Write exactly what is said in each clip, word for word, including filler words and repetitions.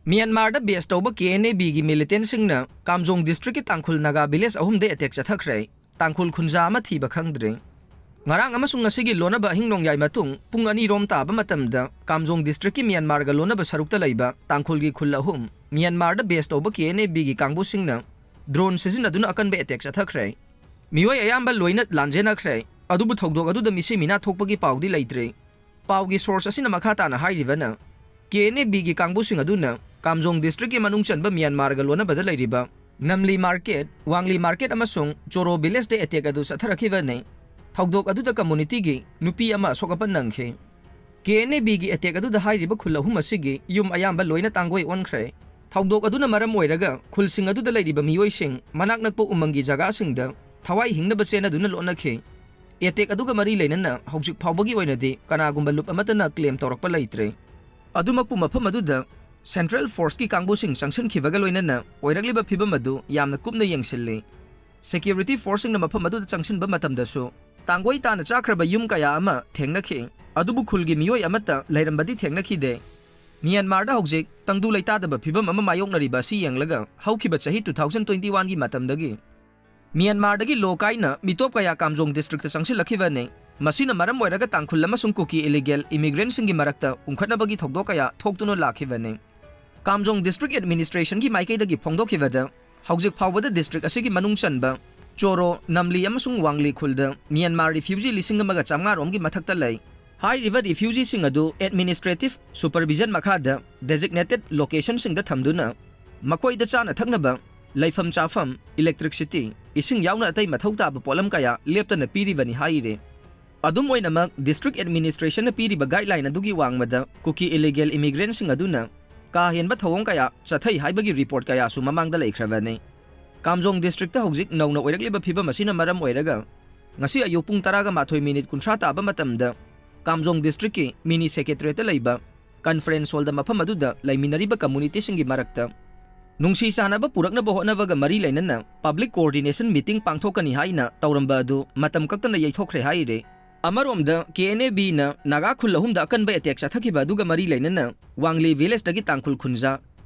ꯃ꯭ꯌꯥꯟꯃꯥꯔꯗ ꯕꯦꯁ ꯇꯧꯕ ꯀꯦ N A ꯕꯤꯒꯤ ꯃꯤꯂꯤꯇꯦꯟꯁꯤꯡꯅ ꯀꯥꯝꯖꯣꯡ ꯗꯤꯁꯇ꯭ꯔꯤꯛꯀꯤ ꯇꯥꯡꯈꯨꯜ Naga village ꯑꯍꯨꯝꯗ ꯑꯦꯇꯦꯛ ꯆꯠꯊꯈ꯭ꯔꯦ꯫ ꯇꯥꯡꯈꯨꯜ ꯈꯨꯟꯖꯥ ꯑꯃ ꯊꯤꯕ ꯈꯪꯗ꯭ꯔꯤ꯫ ꯉꯔꯥꯡ ꯑꯃꯁꯨꯡ ꯉꯁꯤꯒꯤ ꯂꯣꯟꯅꯕ ꯑꯍꯤꯡ ꯅꯣꯡꯌꯥꯏ ꯃꯇꯨꯡ ꯄꯨꯡ ꯑꯅꯤꯔꯣꯝ ꯇꯥꯕ ꯃꯇꯝꯗ ꯀꯥꯝꯖꯣꯡ ꯗꯤꯁꯇ꯭ꯔꯤꯛꯀꯤ ꯃ꯭ꯌꯥꯟꯃꯥꯔꯒ ꯂꯣꯟꯅꯕ ꯁꯔꯨꯛꯇ ꯂꯩꯕ ꯇꯥꯡꯈꯨꯜꯒꯤ ꯈꯨꯜ ꯑꯍꯨꯝ ꯃ꯭ꯌꯥꯟꯃꯥꯔꯗ ꯕꯦꯁ ꯇꯧꯕ ꯀꯦ ꯑꯦꯟ ꯑꯦ ꯕꯤꯒꯤ ꯀꯥꯡꯕꯨꯁꯤꯡꯅ ꯗ꯭ꯔꯣꯟ ꯁꯤꯖꯤꯟꯅꯗꯨꯅ ꯑꯀꯟꯕ ꯑꯦꯇꯦꯛ ꯆꯠꯊꯈ꯭ꯔꯦ꯫ ꯃꯤꯑꯣꯏ ꯑꯌꯥꯝꯕ ꯂꯣꯏꯅ ꯂꯥꯟꯖꯦꯟꯅꯈ꯭ꯔꯦ꯫ ꯑꯗꯨꯕꯨ ꯊꯧꯗꯣꯛ ꯑꯗꯨꯗ ꯃꯤꯁꯤ ꯃꯤꯅꯥ ꯊꯣꯛꯄꯒꯤ ꯄꯥꯎꯗꯤ ꯂꯩꯇ꯭ꯔꯤ꯫ ꯄꯥꯎꯒꯤ ꯁꯣꯔꯁ ꯑꯁꯤꯅ ꯃꯈꯥ ꯇꯥꯅ ꯍꯥꯏꯔꯤꯕꯅ, ꯀꯦ ꯑꯦꯟ ꯑꯦ ꯕꯤꯒꯤ ꯀꯥꯡꯕꯨꯁꯤꯡ ꯑꯗꯨꯅ ꯀꯥꯝꯖꯣꯡ ꯗꯤꯁꯇ꯭ꯔꯤꯛꯀꯤ ꯃꯅꯨꯡ ꯆꯟꯕ ꯃ꯭ꯌꯥꯟꯃꯥꯔꯒ ꯂꯣꯟꯅꯕꯗ ꯂꯩꯔꯤꯕ ꯅꯝꯂꯤ ꯃꯥꯔꯀꯦꯠ, ꯋꯥꯡꯂꯤ ꯃꯥꯔꯀꯦꯠ ꯑꯃꯁꯨꯡ ꯆꯣꯔꯣ ꯚꯤꯂꯦꯖꯇ ꯑꯦꯇꯦꯛ ꯑꯗꯨ ꯆꯠꯊꯔꯛꯈꯤꯕꯅꯤ꯫ ꯊꯧꯗꯣꯛ ꯑꯗꯨꯗ ꯀꯝꯃꯨꯅꯤꯇꯤꯒꯤ ꯅꯨꯄꯤ ꯑꯃ ꯑꯁꯣꯛ ꯑꯄꯟ ꯅꯪꯈꯤ꯫ ꯀꯦ ꯑꯦꯟ ꯑꯦ ꯕꯤꯒꯤ ꯑꯦꯇꯦꯛ ꯑꯗꯨꯗ ꯍꯥꯏꯔꯤꯕ ꯈꯨꯜ ꯑꯍꯨꯝ ꯑꯁꯤꯒꯤ ꯌꯨꯝ ꯑꯌꯥꯝꯕ ꯂꯣꯏꯅ ꯇꯥꯡꯒꯣꯏ ꯑꯣꯟꯈ꯭ꯔꯦ꯫ ꯊꯧꯗꯣꯛ ꯑꯗꯨꯅ ꯃꯔꯝ ꯑꯣꯏꯔꯒ ꯈꯨꯜꯁꯤꯡ ꯑꯗꯨꯗ ꯂꯩꯔꯤꯕ ꯃꯤꯑꯣꯏꯁꯤꯡ ꯃꯅꯥꯛ ꯅꯛꯄ ꯎꯃꯪꯒꯤ ꯖꯒꯥꯁꯤꯡꯗ ꯊꯋꯥꯏ ꯍꯤꯡꯅꯕ ꯆꯦꯟꯅꯗꯨꯅ ꯂꯣꯠꯅꯈꯤ꯫ ꯑꯦꯇꯦꯛ ꯑꯗꯨꯒ ꯃꯔꯤ ꯂꯩꯅꯅ ꯍꯧꯖꯤꯛ ꯐꯥꯎꯕꯒꯤ ꯑꯣꯏꯅꯗꯤ ꯀꯅꯥꯒꯨꯝꯕ ꯂꯨꯞ ꯑꯃꯠꯇꯅ ꯀ꯭ꯂꯦꯝ ꯇꯧꯔꯛꯄ ꯂꯩꯇ꯭ꯔꯤ꯫ ꯑꯗꯨꯃꯛꯄꯨ ꯃꯐꯝ ꯑꯗꯨꯗ ꯁꯦꯟꯇ꯭ꯔꯦꯜ ꯐꯣꯔꯁꯀꯤ ꯀꯥꯡꯕꯨꯁꯤꯡ ꯆꯪꯁꯤꯟꯈꯤꯕꯒ ꯂꯣꯏꯅꯅ ꯑꯣꯏꯔꯛꯂꯤꯕ ꯐꯤꯕꯝ ꯑꯗꯨ ꯌꯥꯝꯅ ꯀꯨꯞꯅ ꯌꯦꯡꯁꯤꯜꯂꯤ꯫ ꯁꯦꯀ꯭ꯌꯨꯔꯤꯇꯤ ꯐꯣꯔꯁꯁꯤꯡꯅ ꯃꯐꯝ ꯑꯗꯨꯗ ꯆꯪꯁꯤꯟꯕ ꯃꯇꯝꯗꯁꯨ ꯇꯥꯡꯒꯣꯏ ꯇꯥꯅ ꯆꯥꯈ꯭ꯔꯕ ꯌꯨꯝ ꯀꯌꯥ ꯑꯃ ꯊꯦꯡꯅꯈꯤ꯫ ꯑꯗꯨꯕꯨ ꯈꯨꯜꯒꯤ ꯃꯤꯑꯣꯏ ꯑꯃꯠꯇ ꯂꯩꯔꯝꯕꯗꯤ ꯊꯦꯡꯅꯈꯤꯗꯦ꯫ ꯃ꯭ꯌꯥꯟꯃꯥꯔꯗ ꯍꯧꯖꯤꯛ ꯇꯪꯗꯨ ꯂꯩꯇꯥꯗꯕ ꯐꯤꯕꯝ ꯑꯃ ꯃꯥꯌꯣꯛꯅꯔꯤꯕ ꯑꯁꯤ ꯌꯦꯡꯂꯒ ꯍꯧꯈꯤꯕ ꯆꯍꯤ two thousand twenty one ꯒꯤ ꯃꯇꯝꯗꯒꯤ ꯃ꯭ꯌꯥꯟꯃꯥꯔꯗꯒꯤ ꯂꯣ ꯀꯥꯏꯅ ꯃꯤꯇꯣꯞ ꯀꯌꯥ ꯀꯥꯝꯖꯣꯡ ꯗꯤꯁꯇ꯭ꯔꯤꯛꯇ ꯆꯪꯁꯤꯜꯂꯛꯈꯤꯕꯅꯤ꯫ ꯃꯁꯤꯅ ꯃꯔꯝ ꯑꯣꯏꯔꯒ ꯇꯥꯡꯈꯨꯜ ꯑꯃꯁꯨꯡ ꯀꯨꯀꯤ ꯏꯂꯤꯒꯦꯜ ꯏꯃꯤꯒ꯭ꯔꯦꯟꯠꯁꯤꯡꯒꯤ ꯃꯔꯛꯇ ꯎꯪꯈꯠꯅꯕꯒꯤ ꯊꯧꯗꯣꯛ ꯀꯌꯥ ꯊꯣꯛꯇꯨꯅ ꯂꯥꯛꯈꯤꯕꯅꯤ꯫ ꯀꯥꯝꯖꯣꯡ ꯗꯤꯁꯇ꯭ꯔꯤꯛ ꯑꯦꯗꯃꯤꯅꯤꯁꯇ꯭ꯔꯦꯁꯟꯒꯤ ꯃꯥꯏꯀꯩꯗꯒꯤ ꯐꯣꯡꯗꯣꯛꯈꯤꯕꯗ, ꯍꯧꯖꯤꯛ ꯐꯥꯎꯕꯗ ꯗꯤꯁꯇ꯭ꯔꯤꯛ ꯑꯁꯤꯒꯤ ꯃꯅꯨꯡ ꯆꯟꯕ ꯆꯣꯔꯣ, ꯅꯝꯂꯤ ꯑꯃꯁꯨꯡ ꯋꯥꯡꯂꯤ ꯈꯨꯜꯗ ꯃ꯭ꯌꯥꯟꯃꯥꯔ ꯔꯤꯐ꯭ꯌꯨꯖꯤ ꯂꯤꯁꯤꯡ ꯑꯃꯒ ꯆꯥꯃꯉꯥ ꯔꯣꯝꯒꯤ ꯃꯊꯛꯇ ꯂꯩ꯫ ꯍꯥꯏꯔꯤꯕ ꯔꯤꯐ꯭ꯌꯨꯖꯤꯁꯤꯡ ꯑꯗꯨ ꯑꯦꯗꯃꯤꯅꯤꯁꯇ꯭ꯔꯦꯇꯤꯚ ꯁꯨꯄꯔꯚꯤꯖꯟ ꯃꯈꯥꯗ ꯗꯦꯖꯤꯒꯅꯦꯇꯦꯗ ꯂꯣꯀꯦꯁꯟꯁꯤꯡꯗ ꯊꯝꯗꯨꯅ ꯃꯈꯣꯏꯗ ꯆꯥꯅ ꯊꯛꯅꯕ, ꯂꯩꯐꯝ ꯆꯥꯐꯝ, ꯏꯂꯦꯛꯇ꯭ꯔꯤꯛꯁꯤꯇꯤ, ꯏꯁꯤꯡ ꯌꯥꯎꯅ ꯑꯇꯩ ꯃꯊꯧ ꯇꯥꯕ ꯄꯣꯠꯂꯝ ꯀꯌꯥ ꯂꯦꯞꯇꯅ ꯄꯤꯔꯤꯕꯅꯤ ꯍꯥꯏꯔꯤ꯫ ꯑꯗꯨꯝ ꯑꯣꯏꯅꯃꯛ, ꯗꯤꯁꯇ꯭ꯔꯤꯛ ꯑꯦꯗꯃꯤꯅꯤꯁꯇ꯭ꯔꯦꯁꯟꯅ ꯄꯤꯔꯤꯕ ꯒꯥꯏꯗꯂꯥꯏꯟ ꯑꯗꯨꯒꯤ ꯋꯥꯡꯃꯗ ꯀꯨꯀꯤ ꯏꯂꯤꯒꯦꯜ ꯏꯃꯤꯒ꯭ꯔꯦꯟꯠꯁꯤꯡ ꯑꯗꯨꯅ ꯀꯥ ꯍꯦꯟꯕ ꯊꯧꯑꯣꯡ ꯀꯌꯥ ꯆꯠꯊꯩ ꯍꯥꯏꯕꯒꯤ ꯔꯤꯄꯣꯔꯠ ꯀꯌꯥꯁꯨ ꯃꯃꯥꯡꯗ ꯂꯩꯈ꯭ꯔꯕꯅꯤ꯫ ꯀꯥꯝꯖꯣꯡ ꯗꯤꯁꯇ꯭ꯔꯤꯛꯇ ꯍꯧꯖꯤꯛ ꯅꯧꯅ ꯑꯣꯏꯔꯛꯂꯤꯕ ꯐꯤꯕꯝ ꯑꯁꯤꯅ ꯃꯔꯝ ꯑꯣꯏꯔꯒ, ꯉꯁꯤ ꯑꯌꯨꯛ ꯄꯨꯡ ꯇꯔꯥꯒ ꯃꯥꯊꯣꯏ ꯃꯤꯅꯤꯠ ꯀꯨꯟꯊ꯭ꯔꯥ ꯇꯥꯕ ꯃꯇꯝꯗ, ꯀꯥꯝꯖꯣꯡ ꯗꯤꯁꯇ꯭ꯔꯤꯛꯀꯤ ꯃꯤꯅꯤ ꯁꯦꯀ꯭ꯔꯦꯇꯔꯤꯌꯦꯠꯇ ꯂꯩꯕ ꯀꯟꯐꯔꯦꯟꯁ ꯍꯣꯜꯗ ꯃꯐꯝ ꯑꯗꯨꯗ ꯂꯩꯃꯤꯟꯅꯔꯤꯕ ꯀꯝꯃꯨꯅꯤꯇꯤꯁꯤꯡꯒꯤ ꯃꯔꯛꯇ ꯅꯨꯡꯁꯤ ꯆꯥꯟꯅꯕ ꯄꯨꯔꯛꯅꯕ ꯍꯣꯠꯅꯕꯒ ꯃꯔꯤ ꯂꯩꯅꯅ ꯄꯕ꯭ꯂꯤꯛ ꯀꯣꯑꯣꯔꯗꯤꯅꯦꯁꯟ ꯃꯤꯇꯤꯡ ꯄꯥꯡꯊꯣꯛꯀꯅꯤ ꯍꯥꯏꯅ ꯇꯧꯔꯝꯕ ꯑꯗꯨ ꯃꯇꯝ ꯀꯛꯇꯅ ꯌꯩꯊꯣꯛꯈ꯭ꯔꯦ ꯍꯥꯏꯔꯤ꯫ ꯑꯃꯔꯣꯝꯗ, ꯀꯦ ꯑꯦꯟ ꯑꯦ ꯕꯤꯅ ꯅꯥꯒꯥ ꯈꯨꯜ ꯑꯍꯨꯝꯗ ꯑꯀꯟꯕ ꯑꯦꯇꯦꯛ ꯆꯠꯊꯈꯤꯕ ꯑꯗꯨꯒ ꯃꯔꯤ ꯂꯩꯅꯅ ꯋꯥꯡꯂꯤ ꯚꯤꯂꯦꯖꯇꯒꯤ ꯇꯥꯡꯈꯨꯜ ꯈꯨꯟꯖꯥ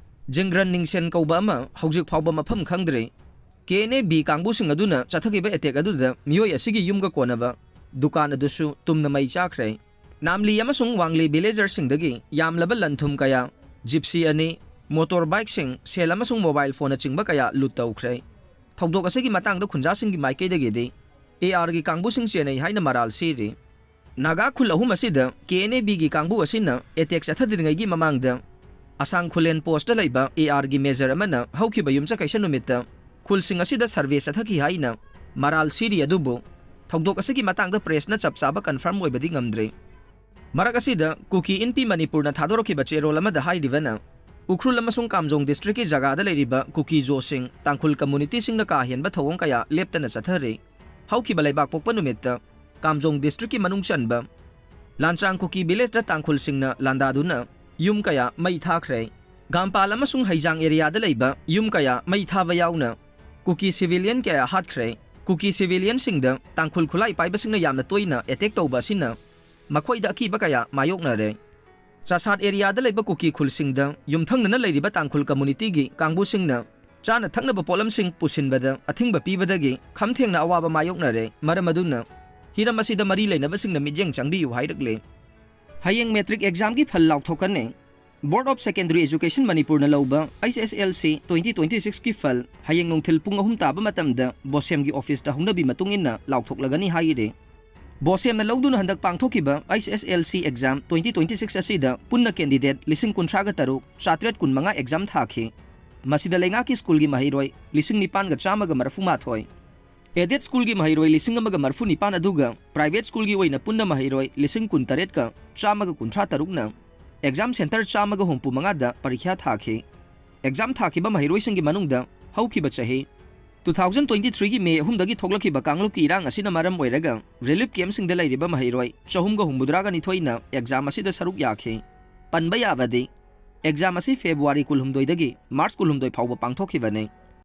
ꯖꯤꯡꯒ꯭ꯔꯟ ꯅꯤꯡꯁꯦꯟ ꯀꯧꯕ ꯑꯃ ꯍꯧꯖꯤꯛ ꯐꯥꯎꯕ ꯃꯐꯝ ꯈꯪꯗ꯭ꯔꯤ꯫ ꯀꯦ ꯑꯦꯟ ꯑꯦ ꯕꯤ ꯀꯥꯡꯕꯨꯁꯤꯡ ꯑꯗꯨꯅ ꯆꯠꯊꯈꯤꯕ ꯑꯦꯇꯦꯛ ꯑꯗꯨꯗ ꯃꯤꯑꯣꯏ ꯑꯁꯤꯒꯤ ꯌꯨꯝꯒ ꯀꯣꯟꯅꯕ ꯗꯨꯀꯥꯟ ꯑꯗꯨꯁꯨ ꯇꯨꯝꯅ ꯃꯩ ꯆꯥꯈ꯭ꯔꯦ꯫ ꯅꯥꯝꯂꯤ ꯑꯃꯁꯨꯡ ꯋꯥꯡꯂꯤ ꯚꯤꯂꯦꯖꯔꯁꯤꯡꯗꯒꯤ ꯌꯥꯝꯂꯕ ꯂꯟ ꯊꯨꯝ ꯀꯌꯥ, ꯖꯤꯞꯁꯤ ꯑꯅꯤ, ꯃꯣꯇꯣꯔ ꯕꯥꯏꯛꯁꯤꯡ, ꯁꯦꯜ ꯑꯃꯁꯨꯡ ꯃꯣꯕꯥꯏꯜ ꯐꯣꯟꯅꯆꯤꯡꯕ ꯀꯌꯥ ꯂꯨꯠ ꯇꯧꯈ꯭ꯔꯦ꯫ ꯊꯧꯗꯣꯛ ꯑꯁꯤꯒꯤ ꯃꯇꯥꯡꯗ ꯈꯨꯟꯖꯥꯁꯤꯡꯒꯤ ꯃꯥꯏꯀꯩꯗꯒꯤꯗꯤ ꯑꯦ ꯑꯥꯔꯒꯤ ꯀꯥꯡꯕꯨꯁꯤꯡ ꯆꯦꯟꯅꯩ ꯍꯥꯏꯅ ꯃꯔꯥꯜ ꯁꯤꯔꯤ꯫ ꯅꯥꯒꯥ ꯈꯨꯜ ꯑꯍꯨꯝ ꯑꯁꯤꯗ ꯀꯦ ꯑꯦꯟ ꯑꯦ ꯕꯤꯒꯤ ꯀꯥꯡꯕꯨ ꯑꯁꯤꯅ ꯑꯦꯇꯦꯛ ꯆꯠꯊꯗ꯭ꯔꯤꯉꯩꯒꯤ ꯃꯃꯥꯡꯗ ꯑꯁꯥꯡ ꯈꯨꯂꯦꯟ ꯄꯣꯁꯇ ꯂꯩꯕ ꯑꯦ ꯑꯥꯔꯒꯤ ꯃꯦꯖꯔ ꯑꯃꯅ ꯍꯧꯈꯤꯕ ꯌꯨꯝꯁꯀꯩꯁ ꯅꯨꯃꯤꯠꯇ ꯈꯨꯜꯁꯤꯡ ꯑꯁꯤꯗ ꯁꯔꯚꯦ ꯆꯠꯊꯈꯤ ꯍꯥꯏꯅ ꯃꯔꯥꯜ ꯁꯤꯔꯤ, ꯑꯗꯨꯕꯨ ꯊꯧꯗꯣꯛ ꯑꯁꯤꯒꯤ ꯃꯇꯥꯡꯗ ꯄ꯭ꯔꯦꯁꯅ ꯆꯞ ꯆꯥꯕ ꯀꯟꯐꯥꯔꯝ ꯑꯣꯏꯕꯗꯤ ꯉꯝꯗ꯭ꯔꯤ꯫ ꯃꯔꯛ ꯑꯁꯤꯗ ꯀꯨꯀꯤ ꯏꯟꯄꯤ ꯃꯅꯤꯄꯨꯔꯅ ꯊꯥꯗꯣꯔꯛꯈꯤꯕ ꯆꯦꯔꯣꯜ ꯑꯃꯗ ꯍꯥꯏꯔꯤꯕꯅ, ꯎꯈ꯭ꯔꯨꯜ ꯑꯃꯁꯨꯡ ꯀꯥꯝꯖꯣꯡ ꯗꯤꯁꯇ꯭ꯔꯤꯛꯀꯤ ꯖꯒꯥꯗ ꯂꯩꯔꯤꯕ ꯀꯨꯀꯤ ꯖꯣꯁꯤꯡ ꯇꯥꯡꯈꯨꯜ ꯀꯝꯃꯨꯅꯤꯇꯤꯁꯤꯡꯅ ꯀꯥ ꯍꯦꯟꯕ ꯊꯧꯑꯣꯡ ꯀꯌꯥ ꯂꯦꯞꯇꯅ ꯆꯠꯊꯔꯤ꯫ ꯍꯧꯈꯤꯕ ꯂꯩꯕꯥꯛ ꯄꯣꯛꯄ ꯅꯨꯃꯤꯠꯇ ꯀꯥꯝꯖꯣꯡ ꯗꯤꯁꯇ꯭ꯔꯤꯛꯀꯤ ꯃꯅꯨꯡ ꯆꯟꯕ ꯂꯥꯟꯆꯥꯡ ꯀꯨꯀꯤ ꯚꯤꯂꯦꯖꯇ ꯇꯥꯡꯈꯨꯜꯁꯤꯡꯅ ꯂꯥꯟꯗꯥꯗꯨꯅ ꯌꯨꯝ ꯀꯌꯥ ꯃꯩ ꯊꯥꯈ꯭ꯔꯦ꯫ ꯒꯥꯝꯄꯥꯜ ꯑꯃꯁꯨꯡ ꯍꯩꯖꯥꯡ ꯑꯦꯔꯤꯌꯥꯗ ꯂꯩꯕ ꯌꯨꯝ ꯀꯌꯥ ꯃꯩ ꯊꯥꯕ ꯌꯥꯎꯅ ꯀꯨꯀꯤ ꯁꯤꯚꯤꯂꯤꯌꯟ ꯀꯌꯥ ꯍꯥꯠꯈ꯭ꯔꯦ꯫ ꯀꯨꯀꯤ ꯁꯤꯚꯤꯂꯤꯌꯟꯁꯤꯡꯗ ꯇꯥꯡꯈꯨꯜ ꯈꯨꯠꯂꯥꯏ ꯄꯥꯏꯕꯁꯤꯡꯅ ꯌꯥꯝꯅ ꯇꯣꯏꯅ ꯑꯦꯇꯦꯛ ꯇꯧꯕ ꯑꯁꯤꯅ ꯃꯈꯣꯏꯗ ꯑꯀꯤꯕ ꯀꯌꯥ ꯃꯥꯌꯣꯛꯅꯔꯦ꯫ ꯆꯥꯁꯥꯠ ꯑꯦꯔꯤꯌꯥꯗ ꯂꯩꯕ ꯀꯨꯀꯤ ꯈꯨꯜꯁꯤꯡꯗ ꯌꯨꯝꯊꯪꯅꯅ ꯂꯩꯔꯤꯕ ꯇꯥꯡꯈꯨꯜ ꯀꯝꯃꯨꯅꯤꯇꯤꯒꯤ ꯀꯥꯡꯕꯨꯁꯤꯡꯅ ꯆꯥꯅ ꯊꯛꯅꯕ ꯄꯣꯠꯂꯝꯁꯤꯡ ꯄꯨꯁꯤꯟꯕꯗ ꯑꯊꯤꯡꯕ ꯄꯤꯕꯗꯒꯤ ꯈꯝ ꯊꯦꯡꯅ ꯑꯋꯥꯕ ꯃꯥꯌꯣꯛꯅꯔꯦ꯫ ꯃꯔꯝ ꯑꯗꯨꯅ ꯍꯤꯔꯝ ꯑꯁꯤꯗ ꯃꯔꯤ ꯂꯩꯅꯕꯁꯤꯡꯅ ꯃꯤꯠꯌꯦꯡ ꯆꯪꯕꯤꯌꯨ ꯍꯥꯏꯔꯛꯂꯦ꯫ ꯍꯌꯦꯡ ꯃꯦꯇ꯭ꯔꯤꯛ ꯑꯦꯛꯖꯥꯝꯒꯤ ꯐꯜ ꯂꯥꯎꯊꯣꯛꯀꯅꯤ꯫ Board of Secondary Education ꯃꯅꯤꯄꯨꯔꯅ ꯂꯧꯕ ꯑꯩꯆ ꯑꯦꯁ ꯑꯦꯜ ꯁꯤ twenty twenty-six ꯀꯤ ꯐꯜ ꯍꯌꯦꯡ ꯅꯨꯡꯊꯤꯜ ꯄꯨꯡ ꯑꯍꯨꯝ ꯇꯥꯕ ꯃꯇꯝꯗ ꯕꯣꯁꯦꯝꯒꯤ ꯑꯣꯐꯤꯁꯇ ꯍꯧꯅꯕꯤ ꯃꯇꯨꯡ ꯏꯟꯅ ꯂꯥꯎꯊꯣꯛꯂꯒꯅꯤ ꯍꯥꯏꯔꯤ꯫ ꯕꯣꯁꯦꯝꯅ ꯂꯧꯗꯨꯅ ꯍꯟꯗꯛ ꯄꯥꯡꯊꯣꯛꯈꯤꯕ H S L C exam twenty twenty-six ꯑꯁꯤꯗ ꯄꯨꯟꯅ ꯀꯦꯟꯗꯤꯗꯦꯠ ꯂꯤꯁꯤꯡ ꯀꯨꯟꯊ꯭ꯔꯥꯒ ꯇꯔꯨꯛ, ꯆꯥꯇ꯭ꯔꯦꯠ ꯀꯨꯟꯃꯉꯥ ꯑꯦꯛꯖꯥꯝ ꯊꯥꯈꯤ꯫ ꯃꯁꯤꯗ ꯂꯩꯉꯥꯛꯀꯤ ꯁ꯭ꯀꯨꯜꯒꯤ ꯃꯍꯩꯔꯣꯏ ꯂꯤꯁꯤꯡ ꯅꯤꯄꯥꯟꯒ ꯆꯥꯝꯃꯒ ꯃꯔꯤꯐꯨ ꯃꯥꯊꯣꯏ, ꯑꯦꯗꯦꯗ ꯁ꯭ꯀꯨꯜꯒꯤ ꯃꯍꯩꯔꯣꯏ ꯂꯤꯁꯤꯡ ꯑꯃꯒ ꯃꯔꯤꯐꯨ ꯅꯤꯄꯥꯟ, ꯑꯗꯨꯒ ꯄ꯭ꯔꯥꯏꯚꯦꯠ ꯁ꯭ꯀꯨꯜꯒꯤ ꯑꯣꯏꯅ ꯄꯨꯟꯅ ꯃꯍꯩꯔꯣꯏ ꯂꯤꯁꯤꯡ ꯀꯨꯟꯇꯔꯦꯠꯀ ꯆꯥꯝꯃꯒ ꯀꯨꯟꯊ꯭ꯔꯥ ꯇꯔꯨꯛꯅ ꯑꯦꯛꯖꯥꯝ ꯁꯦꯟꯇꯔ ꯆꯥꯝꯃꯒ ꯍꯨꯝꯐꯨ ꯃꯉꯥꯗ ꯄꯔꯤꯈ꯭ꯌꯥ ꯊꯥꯈꯤ꯫ ꯑꯦꯛꯖꯥꯝ ꯊꯥꯈꯤꯕ ꯃꯍꯩꯔꯣꯏꯁꯤꯡꯒꯤ ꯃꯅꯨꯡꯗ ꯍꯧꯈꯤꯕ ꯆꯍꯤ two thousand twenty-three ꯒꯤ ꯃꯦ ꯑꯍꯨꯝꯗꯒꯤ ꯊꯣꯛꯂꯛꯈꯤꯕ ꯀꯥꯡꯂꯨꯞꯀꯤ ꯏꯔꯥꯡ ꯑꯁꯤꯅ ꯃꯔꯝ ꯑꯣꯏꯔꯒ ꯔꯤꯂꯤꯐ ꯀꯦꯝꯞꯁꯤꯡꯗ ꯂꯩꯔꯤꯕ ꯃꯍꯩꯔꯣꯏ ꯆꯍꯨꯝꯒ ꯍꯨꯝꯐꯨꯇꯔꯥꯒ ꯅꯤꯊꯣꯏꯅ ꯑꯦꯛꯖꯥꯝ ꯑꯁꯤꯗ ꯁꯔꯨꯛ ꯌꯥꯈꯤ꯫ ꯄꯟꯕ ꯌꯥꯕꯗꯤ, ꯑꯦꯛꯖꯥꯝ ꯑꯁꯤ ꯐꯦꯕ꯭ꯔꯨꯋꯥꯔꯤ ꯀꯨꯟꯍꯨꯝꯗꯣꯏꯗꯒꯤ ꯃꯥꯔꯆ ꯀꯨꯟꯍꯨꯝꯗꯣꯏ ꯐꯥꯎꯕ ꯄꯥꯡꯊꯣꯛꯈꯤꯕꯅꯤ꯫